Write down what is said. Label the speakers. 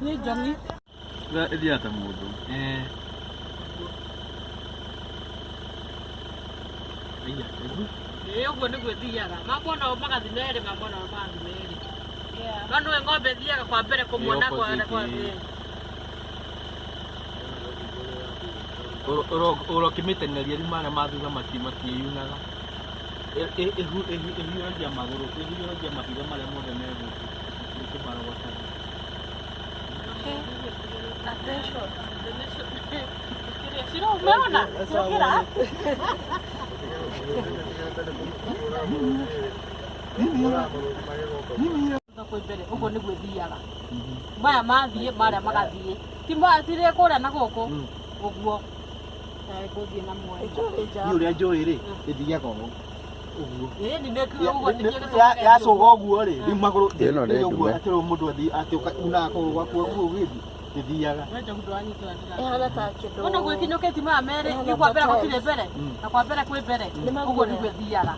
Speaker 1: Nĩ njong'i.
Speaker 2: Ĩthiaga ta mũndũ. Ĩĩ
Speaker 1: Ũguo nĩguo ĩthiaga. Mamwona ũũ magathiĩ merĩ, mamwona ũũ magathiĩ merĩ. No nĩwe ng'ombe ĩthiaga kwa mbere kũmuona kwa kwa
Speaker 2: Ũrokĩmĩteng'eria rĩu marĩa ma thutha matiĩyunaga. Ĩhiũragia magũrũ, ĩhiũragia mahiga marĩa mothe me gũkũ ĩkĩmarogotaga.
Speaker 1: Attention. Kĩrĩa ciromeona? Ciokĩra. Kwĩ mbere ũguo nĩguo ĩthiaga. Maya mathiĩ marĩa magathiĩ. Ti tirĩ kũrĩa na gũkũ. Ũguo. Gũthiĩ na mwena.
Speaker 3: Niĩ ũrĩa njũĩ rĩ, ĩthiaga ũũ ũguo.
Speaker 1: Ĩĩ nĩ ũguo nĩkĩo gĩtũmaga
Speaker 3: Yacũga ũguo rĩ, rĩu magũrũ
Speaker 4: Ĩno nĩ
Speaker 3: ũguo
Speaker 4: ndume.
Speaker 3: atĩ rĩu mũndũ athiĩ atĩ unaga kũgũrũ gwaku ũguo ũgĩthiĩ ĩthiaga.
Speaker 1: We njogu ndũranyitwo ndira.
Speaker 5: Ĩhana ta kĩndũ.
Speaker 1: Ona gwĩkinyũkĩtie maya merĩ,
Speaker 5: Ĩhana
Speaker 1: nĩ kwa mbere
Speaker 5: ta
Speaker 1: gũtirĩ mbere na kwa mbere kwĩ mbere.
Speaker 5: Nĩ
Speaker 1: Ũguo
Speaker 5: maguoya.
Speaker 1: nĩguo ĩthiaga.